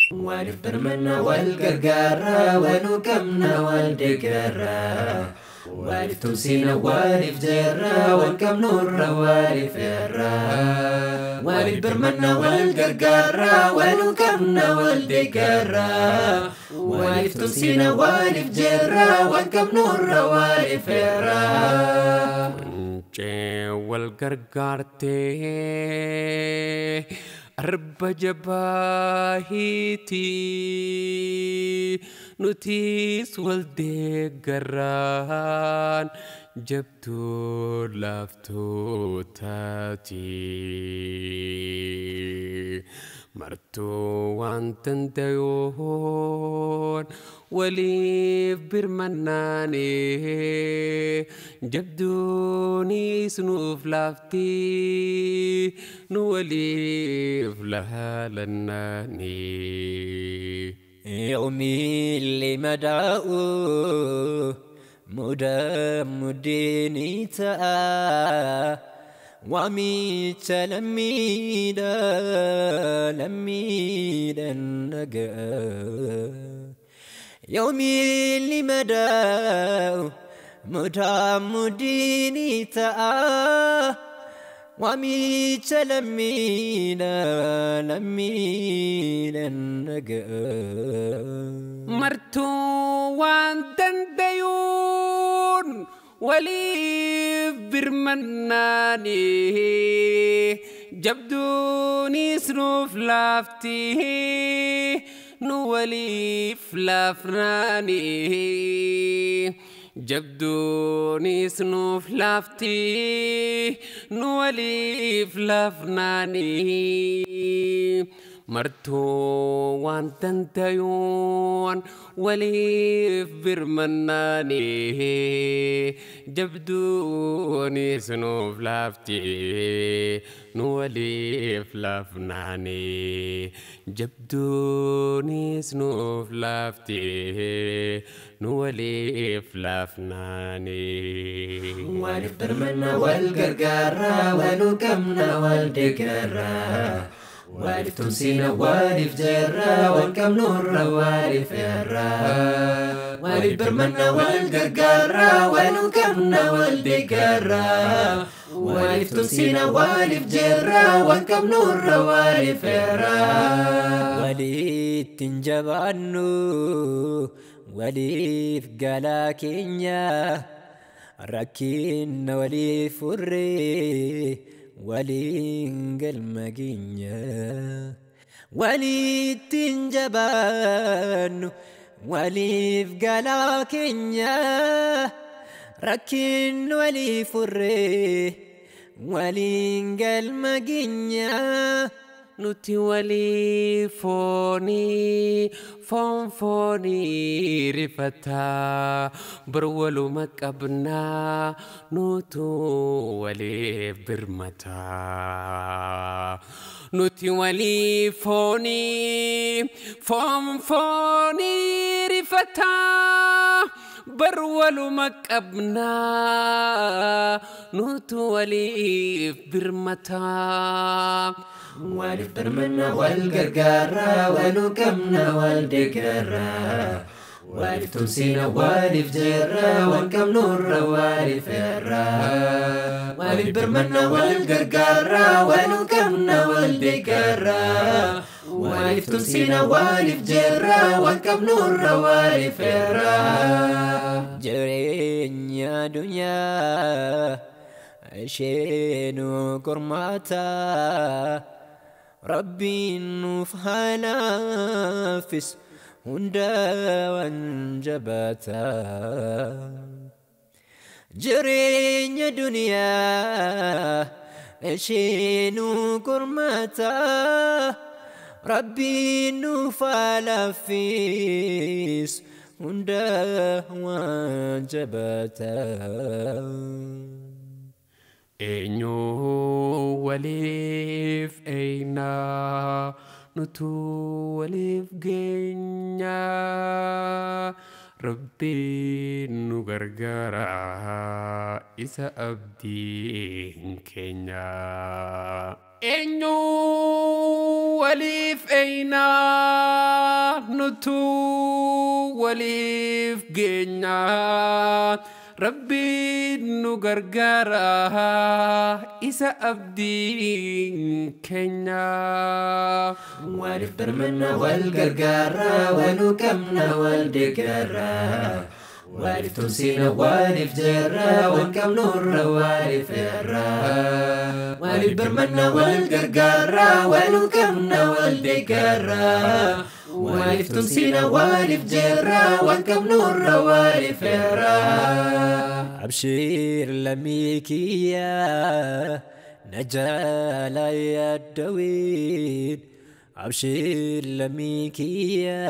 Waliif birmanna wal gargaara, waluu qabna wal deeggarra. Waliif tumsina waliif jirra, wal qabnurra waliif irra. Waliif birmanna wal gargaara, waluu qabna wal deeggarra. Waliif tumsina waliif jirra, wal qabnurra waliif irra. Quncee wal gargaartee arba jabaa hiitii, nutis wal deeggarraan jabtuu laaftuu taati. Martuu waan danda'uun waliif birmannaanii, jabduunis nuuf laaftii, nu waliif laalannaanii. Yoomillee madaa'u mudaa muddeenii ta'a, waamicha lammiidha lammiidhaan dhaga'a. Yoomillee madaa'u mudaa muddeenii ta'a, waamicha lammiidha lammiidhaan dhaga'a. Martuu waan danda'uun waliif birmannaanii, jabduunis nuuf laaftii, nu waliif laafnaanii. Jabduunis nuuf laaftii, nu waliif laafnaanii. Martuu waan danda'uun waliif birmannaanii, jabduunis nuuf laaftii, nu waliif laafnaanii. Jabduunis nuuf laaftii, nu waliif laafnaanii. Waliif birmanna wal gargaara, waluu qabna wal deeggarra. Waliif tumsina waliif jirra, wal qabnurra waliif irra. Waliif birmanna wal gargaara, waluu qabna wal deeggarra. Waliif tumsina waliif jirra, wal qabnurra waliif irra. Walitti hin jabaannu waliif galaa keenya, rakkina waliif furree waliin galma keenya. Walitti hin jabaannu waliif galaa keenya, rakkina waliif furree waliin galma keenya. Nuti walii foonii, foon foonii rifataa, bar waluma qabnaa, nutu waliif birmataa. Nuti walii foonii, foon foonii rifataa, bar waluma qabnaa, nutu waliif birmataa. Waliif birmanna wal gargaara, waluu qabna wal deeggarra. Waliif tumsina waliif jirra, wal qabnurra waliif irra. Waliif birmanna wal gargaara, waluu qabna wal deeggarra. Waliif tumsina waliif jirra, wal qabnurra waliif irra. Jireenya addunyaa isheenuu qormaata, Rabbiin nuuf haa laaffisu hunda waan jabaata. Jireenya duniyaa isheenuu qormaata, Rabbiin nuuf haa laaffisu hunda waan jabaata. Eenyu waliif eenaa, nutu waliif geenya. Rabbiin nu gargaara, isa abdiin keenya. Eenyu waliif eenaa, Nutuu waliif geenya Rabbiin nu gargaara isa abdiin keenya. Waliif birmanna wal gargaara waluu qabna wal deeggarra. Waliif tumsina waliif jirra waan qabnurra waliif irra. Waliif birmanna wal gargaara waluu qabna wal deeggarra. Waliif tumsina waliif jirra waan qabnurra waliif irra. Abshir lammiikiyya najala yaaddawiin. Abshir lammiikiyya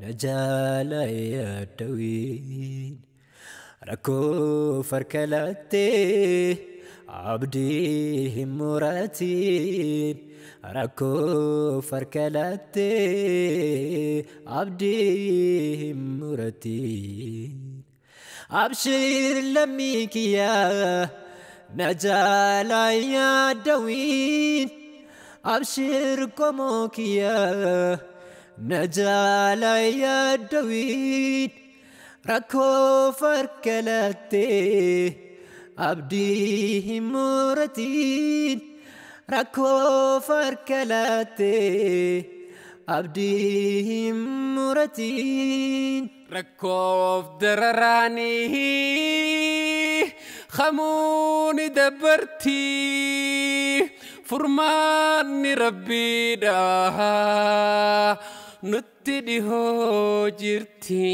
najala yaaddawiin. Rakkoo farkalattee abdii hin muratiin. Rakkoo farkalattee abdii hin muratiin. Abshir lammiikiyya najala yaaddawiin. Abshir qomookiyya najala yaaddawiin. Rakkoo farkalattee abdii hin muratiin. Rakkoo farkalattee abdii hin muratiin. Rakkoof dararaanii hamuuni dabartii furmaanni rabbiidha nutti dhihoo jirti.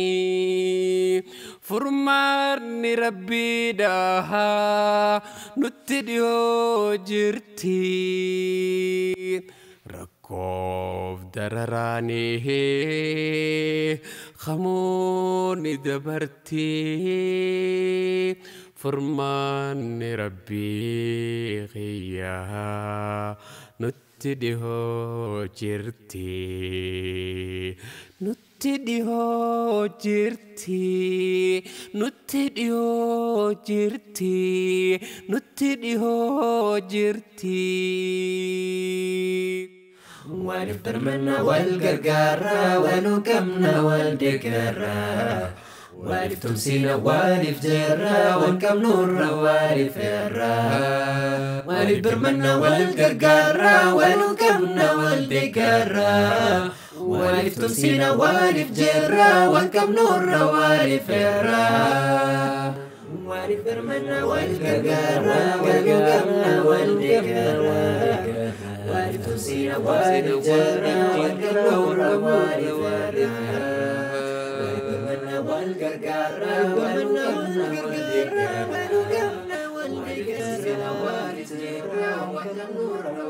Furmaanni rabbiidha nutti dhihoo jirti. Rakkoof dararaanii hamuuni dabartii furmaanni rabbii kiyyaa nutti dhihoo jirti. Nutti dhihoo jirti. Nutti dhihoo jirti. Nutti dhihoo jirti. Waliif birmanna wal gargaara waluu qabna wal deeggarra. Waliif tumsina waliif jirra waan qabnurra waliif irra. Waliif birmanna wal gargaara waluu qabna wal deeggarra. Waliif tumsina waliif jirra waan qabnurra waliif irra. Waliif birmanna wal gargaara waluu qabna wal deeggarra. Waliif tumsina waliif jirra waan qabnurra waliif irra. Waliif birmanna wal gargaara waluu qabna wal deeggarra. Waliif tumsina waliif jirra waan qabnurra